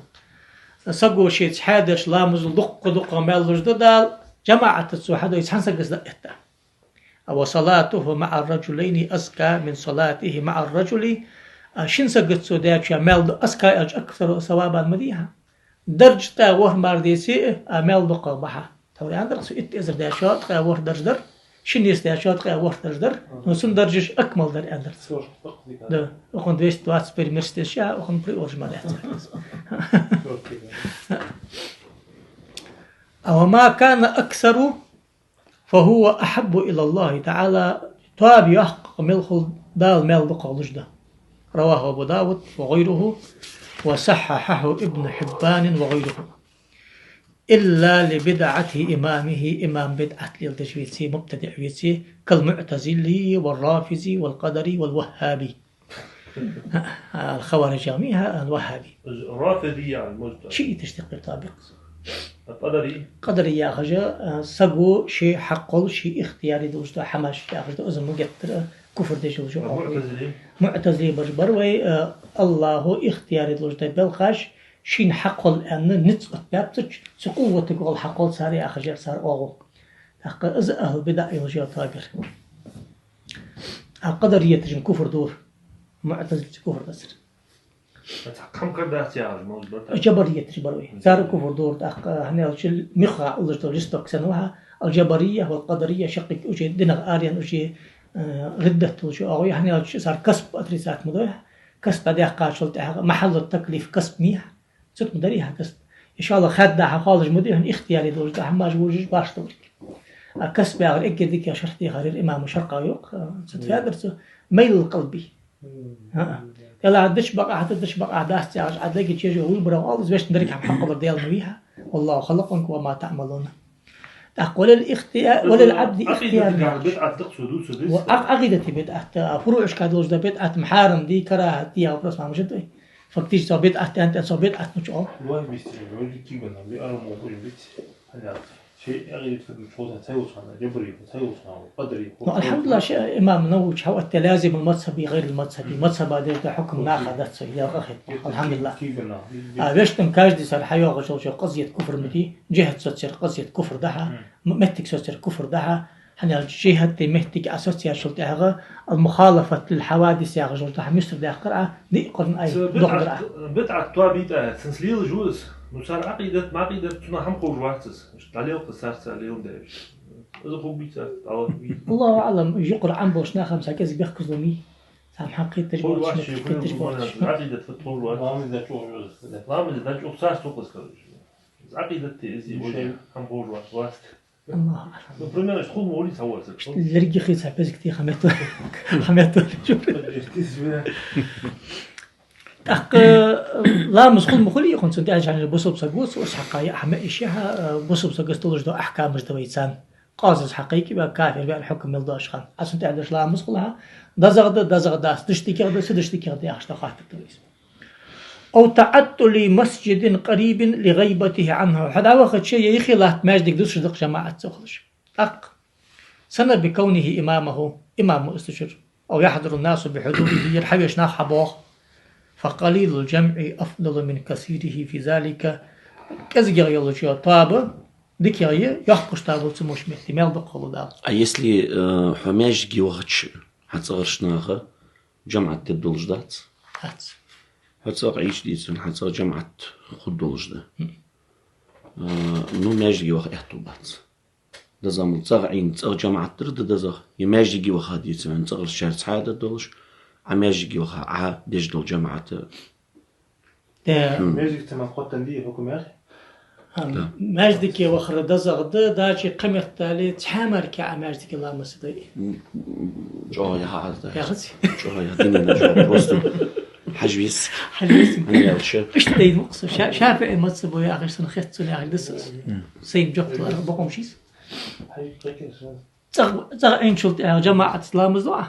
Саго шийца хьадарча ламазал дукха-дукха маьл луш да Дала, жамаӀатаца цо хьадой цхьан сагаца дӀаэтта. وصلاته مع الرجلين أزكى من صلاته مع الرجل. А шин сагаца цо даьчоа маьл ду, أزكى аьлча, أكثر ثوابا ма дий хьа. Даржа ткъаь ворхӀ мара деце а, маьл дукхагӀа ба хьа. Тхьовра аьннадар-кх цо, итт эзар даьчоа ткъаь ворхӀ даржа дар, шин нийса даьчоа ткъаь ворхӀ даржа дар, но цун даржаш акмал дар, аьннадар цо. Да, укхун двести двадцать первый мерседес я, укхун приоржа ма дац. وما كان أكثر فهو أحب إلى الله تعالى, тоаба йоккха мел хул Дала маьл дукхагӀа луш да. رواه أبو داود وغيره وصححه ابن حبان وغيره. إلا لبدعة إمامه, имам бидӀат леладеш веце, мубтадиӀ веце, كالمعتزلي والرافضي والقدري والوهابي. الخوارج يغميها الوهابي. الرافضي يعني مجتهد. Шииташ тӀехкхир табикъ. القدري. Къадарий яхаш, а, саго ший хьакъал, ший ихтияр долаш да хӀамаш яхаш да, из ма геттара куфр деш долаш да. المعتزلي. МуӀтазилий бараш бар вай, а, АллахӀа ихтияр долаш да белхаш, шийна хьакъал аьнна низ оттабаьб царца, цу къуватагӀолла хьакъал цар яхаш яр цар оагӀув. ТӀаккха из ахӀлу бидаӀ йолаш йола тоба яр. А къадарияташ-м куфр дора. МуӀтазилаташ куфр дацар. Цхьа кхам кара дац яхаш, может быть, да? Джабарияташ бар вай. Цар куфр дора, тӀаккха, хӀана аьлча, михха уллаш дола жесток санна ва хьа, аль-джабария вал къадария шаккхе уже динах араяьнна уже, э, риддат долаш оагӀув, хӀана аьлча цар касб отрицать ма дой хьа. Касб дӀадаьккхачул тӀехьагӀа, махьаллу таклиф касб мий хьа. Цу тӀа ма дарий хьа касб. ИншааллахӀ, хадда хьа хоалуш ма дий хьона, ихтияри долаш да хьа, маж вужаш баш долаш. А касб яхар эггара дика шархь дехар яр имам Шаркъави йоах, цу тӀа фадар цо, майлул къалби. ХӀаа. Ала даш бакъахьа да, даш бакъахьа дац яхаш, Ӏа дагича чежо вужбара оал, из вешта деррига хӀама хьакъалар Даьла ма вий хьа. والله خلقكم وما تعملون. ТӀаккха وللإخت-، وللعبد اختيار. Ӏакъидатагахь бидӀат да-кх цо дувцаш. Ва ӏакъ-, ӏакъидатагахь бидӀат, а, фуруӀашка долаш да бидӀат, м, хьарам дий, карахӀат дий, яха вопрос ма мишта да. Фактически цо бидӀат аьнна, цо бидӀат мича оал. Вай бисти, вай кигана, ви арам охуй бисти. Хьалял. Шей эгӀирит фадл чхоса цайолчхьана, джабри, цайолчхьана, къадри. Ну, алхьамдулиллахӀ, ши имам Нававе хьаотта лазимул мазхӀаби гӀайрул мазхӀаби, мазхӀаба деш да хьукм наха дац цо, я гӀахет. АлхьамдулиллахӀ. А вешта-м каждый сар хьайоагӀаш йолча къазият куфр ма дий, джихӀад соцаяр къазият куфр да хьа, м-, моттиг соцаяр куфр да хьа, хӀана аьлча джихӀад де моттиг Ӏа соцаячул тӀехьагӀа, ал-мухалафат лил-хьавадис яхаш йолча хӀаман юстара даьккхар Ӏа, диъ къуръан ай, догӀа дар Ӏа. Цу бидӀат, бидӀат тоба йита, цунца лелаш ва из. Ну, цар Ӏакъидат, ма Ӏакъидат, цунах хӀама ховш вац из. Иштта дӀалелхаш царца леладе. Из хургбий царца, дӀалелхаш. Аллаху аӀлам, юкъара Ӏам болча наха-м цхьа кӀезига бехказло ма йий. Цхьа хӀама кхеташ боацаш, мехкаш кхеташ боацаш. Ӏакъидат фуд ховш вац. Ламаз деш чӀоагӀа йоз. Ламаз деш чӀоагӀа царца тукхаз, короче. Из Ӏакъидат те, из вай хӀама ховш вац, вац. Аллаху аӀлам. Ну, примерно, иштта хул ма хулий цхьавар саг. Иштта лерги хи цхьа пезиг тиха метто. Хьа метто. ТӀаккха, э, ламаз хул ма хулий, хӀанз цун тӀехьа жан бусалба саг ва, цо ус хьакха яа хӀама иши хьа, э, бусалба сагас долаш да ахькамаш да вай царна. Къазас хьакхайкабаь, кафир ваьнна хьукм мел доацаш хана. Ӏа цун тӀехьа деш ламаз хул хьа, дезагӀа да, дезагӀа дац, дешта дикагӀа да, са дешта дикагӀа да яхаш да хаттар да вай из. أو تعطل مسجد قريب لغيبته عنه. Хьо дӀавахача, е йихи латта маьждиг дусаш да-кх жамаӀатца хулаш. ТӀаккха. سن بكونه إمامه, имам ва из цу чура. أو يحضر الناس بحضوره, ер хьавеш нах хьабоагӀа. فقليل الجمع أفضل من كثيره في ذلك. КӀезигагӀа йолча тоба дикагӀа я, йоккхача тобал цу муш метте, мел дукха хул Дала. А если, э, хьо маьждиге вахача, хьа цӀагӀарча наха жамаӀат дергдолаш дац? Дац. Хьо цӀагӀа Ӏийча дийцар, хьа цӀагӀа жамаӀат хургдолаш да. Хм. А, ну, маьждиге ваха аьттув бац. ДезагӀа мел цӀагӀа Ӏийна, цӀагӀа жамаӀат дар да дезагӀа. Е маьждиге ваха дийцар, цӀагӀарчарца хьадар долаш, Ӏа маьждиге ваха, Ӏа деш дола жамаӀат. Э, хм. Маьждиг ца мара хоттаденна дий хьукм яхий? Ам, да. Маьждиге вахар дезагӀа да, дачи кхаметтел цхьа мара кхы Ӏа маьждиге ламаз ца дой. М, м, чӀоагӀа яха аз да. Яхац? ЧӀоагӀа яха, динна чӀоагӀа. Просто хьажа веза. Хьажа веза. ХӀана аьлча? Иштта дайна ва-кх со. Ша-, ШафиӀий мазхӀабо яхаш санна хет сона яхилга да са. М. Сайна жоп лар бокъонца шийс. ЦӀагӀа, цӀагӀа Ӏийначул тӀехьагӀа жамаӀатаца ламаз ду Ӏа?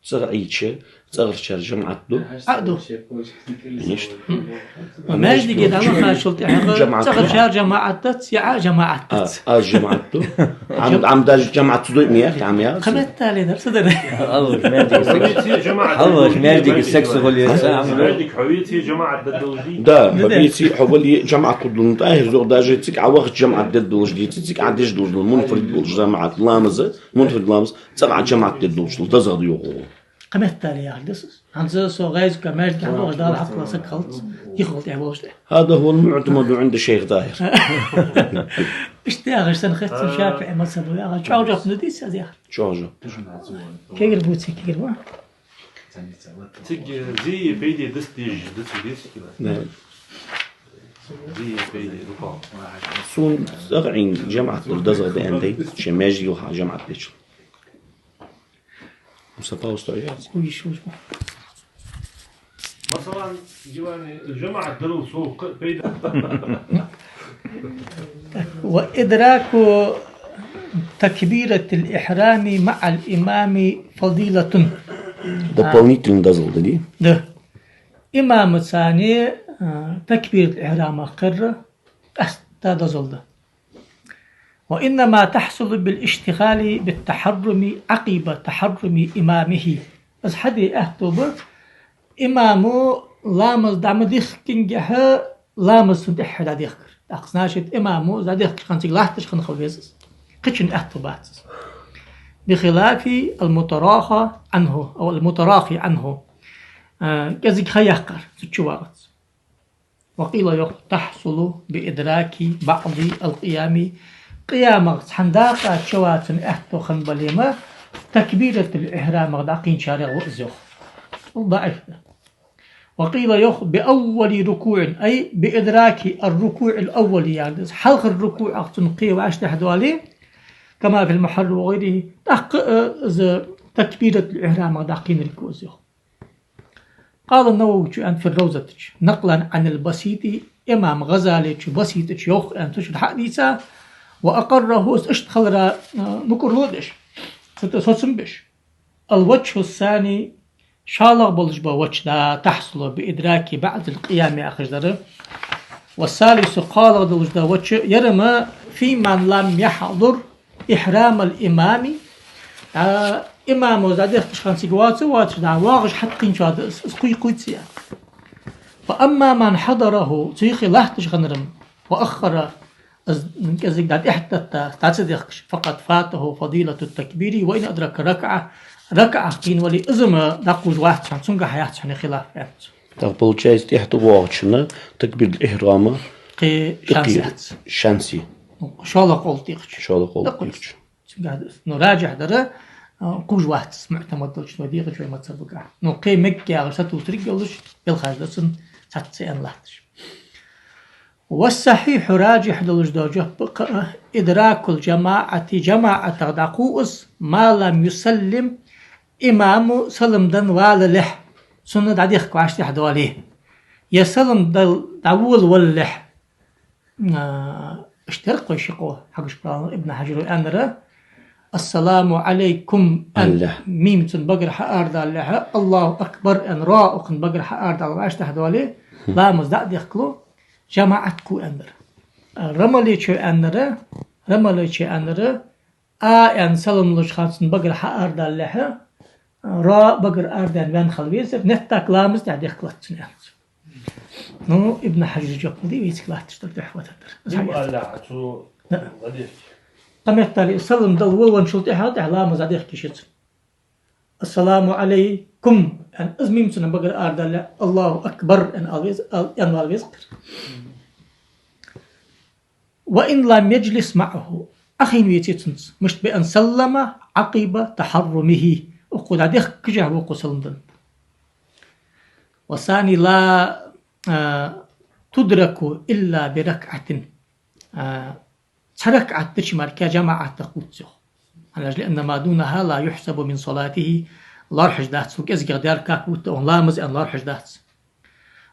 ЦӀагӀа Ӏийча, цӀагӀарчар жамаӀат ду. А, ду. Конечно. Ма маьждиге дӀавахачул тӀехьагӀа жамаӀат ду. ЦӀагӀарчар жамаӀат дац, е Ӏа жамаӀат дац. А, аз жамаӀат ду. Ӏам, Ӏам даже жамаӀат ца дой ма яхий, Ӏам яхац. Кхаметтел дар са дар. Аллаш маьждиге саг. Аллаш маьждиге саг ца хуле, са Ӏам. Маьждиг хьо веце жамаӀат дергдолаш дий? Да, хьо веце, хьо вале жамаӀат хургдолаш да, тӀахьир зо даже цига Ӏа вахача жамаӀат дергдолаш дий, цига Ӏа деш долаш да, мунфарид болаш жамаӀат ламаз, мунфарид ламаз. ЦӀагӀа Ӏа жамаӀат дергдолаш да, дезагӀа да йоах. Кхаметтел яхилга да са. ХӀанз со гӀайзага маьждиге хьадоагӀаш Дала хьакхелла саг хилац, йиххал тӀехьа волаш тӀа. هذا هو المعتمد عند الشيخ طاهر. Иштта яхаш санна хет сона ШафиӀий мазхӀабо яхар. ЧӀоагӀа жоп ма дий аз яхар? ЧӀоагӀа жоп. Кегар бувце, кегар ба. Цига, э, зе е пайда дас дезаш да цига деций кила? Да. Зе е пайда, рукъа. Сона цӀагӀа Ӏийна жамаӀат дар дезагӀа да аьнна дий, ший маьждиге ваха жамаӀат дечул. Муса пауза тоъяц? Уж, уж. Масала, диване жамаӀат дарал сов кхы пайда. وإدراك تكبيرة الإحرام مع الإمام فضيلة. Дополнительно дезагӀа да, дий? Да. Имамаца цхьана, а, такбиратуль-ихьрам кхерар къаьстта дезагӀа да. وإنما تحصل بالاشتغال بالتحرم عقب تحرم إمامه. Из хьаде аьттув ба, имамо ламаз дӀа ма дихкингехьа, ламаз цунна тӀехьа дӀадехкар. ТӀаккха, значит, имамо из дӀадехкача хана цига латташ хинна хила веза из. Кхычун аьттув бац из. بخلاف المتراخى عنه أو المتراخي عنه. А, кӀезига ха яьккхар, цу чу вагӀац. وقيل, йоах, تحصل بإدراك بعض القيام. Къиямах цхьан дакъа чу ваха цун аьттув хинна бале ма, такбиратуль-ихьрамах дӀакхийначарех ва из, йоах. Даӏиф да. وقيل, йоах, بأول ركوع أي بإدراك الركوع الأول, яхар да из. Хьалхарча рукуӀах цун кхе вӀаштӀехьа доале, كما في المحرر وغيره, тӀаккха а из такбиратуль-ихьрамах дӀакхийнарг ва из, йоах. قال النووي, цо аьннад في الروضة чу, نقلا عن البسيط, имам ГӀазалечо Баситачо йоах аьнна, цо шийга хьадийца, وأقره, из иштта хилара, а, мукӀарло деш, цу тӀа соцам беш. الوجه الثاني, шоллагӀа болаш бола вач да, تحصل بإدراك بعض القيام яхаш дар. والثالث, кхоалагӀа долаш дола вач, яр ма, في من لم يحضر إحرام الإمام, а, имамо из дӀадехкача хана цига воацаш, воацаш, дӀа воагӀаш хьатӀакхийначоа да из, из кхуй-кхуйца я. فأما من حضره, цу юхе латташ хиннар ма, وأخر, из кӀезига дӀатӀехьатетта, дӀа ца дехкаш, فقد فاته فضيلة التكبير وإن أدرك ركعة, ракаӀа кхийна вале а, из ма дӀакхувш вац хьона, цунгахьа яц хьона хилаф, аьннад цо. Так получается, тӀехьа тӀавоагӀачунна такбиратуль-ихьрама кхы шанс тӀакхийра яц. Шанс я. Ну, шоллагӀа къовл тӀехача. ШоллагӀа къовл тӀехача. Цунгахьа, ну, раджихь дар, а, кхувш вац из, муӀтамад долча вай дегӀача вай мазхабагахьа. Ну, кхы мегаргдолаш, сатувсаргйолаш, белхаш да цун цхьацца аьнна латташ. والصحيح, раджихь долаш дола жоп, إدراك الجماعة, жамаӀатах дӀакхувс, ما لم يسلم, имамо салам денна валалехь, цунна дӀадехка вӀаштӀехьа доале. Е салам дала дӀаволавалалехь. А, иштта дар-кх вай ши къо, хьагуш правило Ибн Хьаджаро аьннар: السلام عليكم аьнна, аллахь, мим цун багара хьаарадалалехьа, الله أكبر аьнна, ро укхун багара хьаарадала вӀаштӀехьа доале, ламаз дӀа а дехкалу, жамаӀат кху аьннар. Рамалечо аьннар, Рамалечо аьннар, а аьнна салам луча хана цун багара хьаарадалалехьа, ро багара арадаьнна ваьнна хила везар, неттак ламаз тӀехьа дехкалац цун, аьннад цо. Ну, Ибн Хьаджара жоп ма дий вайцига латташ дар, Тухьфата тӀара. Из хьагойтар. Цу, да, хьадис. Кхы меттел салам дала волавенначул тӀехьагӀа, тӀехьа ламаз дӀадехка йиш я цун. السلام عليكم аьнна, из мим цун багара арадалале, الله أكبر аьнна ала вез-, ал-, аьнна вала веза-кх ер. وإن لم يجلس معه, Ӏохайна веце цунца, мишта, بأن سلم عقب تحرمه, укхо дӀадехкача вокхо салам деннад. والثاني لا, а, تدرك إلا بركعة. А, цхьа ракаӀат дича мара жамаӀатах кхувц, йоах. Хьанаш, لأن ما دونها لا يحسب من صلاته, лоархӀаш дац, цул кӀезигагӀа дар как будто он ламаз аьнна лоархӀаш дац.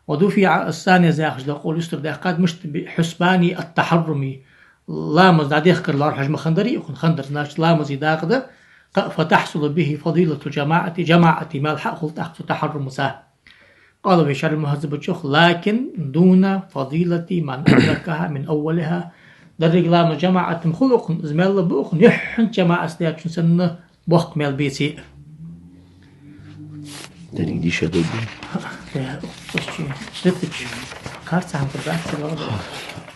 ودفع الثاني, из яхаш дола къовл юстара даьккхад, мишта, بحسبان التحرم, ламаз дӀадехкар лоархӀаш ма хиннадарий укхун, хиннадар, значит, ламаза дакъа да, кхы а, فتحصل به فضيلة الجماعة, жамаӀата маьл хьахул тӀаккха цу тахьаррумаца. قال في شرح المهذب чу йоах: لكن دون فضيلة من أدركها من أولها. Деррига ламаз жамаӀата ма хул укхун, из маьл а ба укхун, юххьанца жамаӀатаца даьчун санна боккха маьл беце а. Деррига дийша дог ба. Э, укхаза чу, дитача, харцахьа хӀама хургдац, ца вала.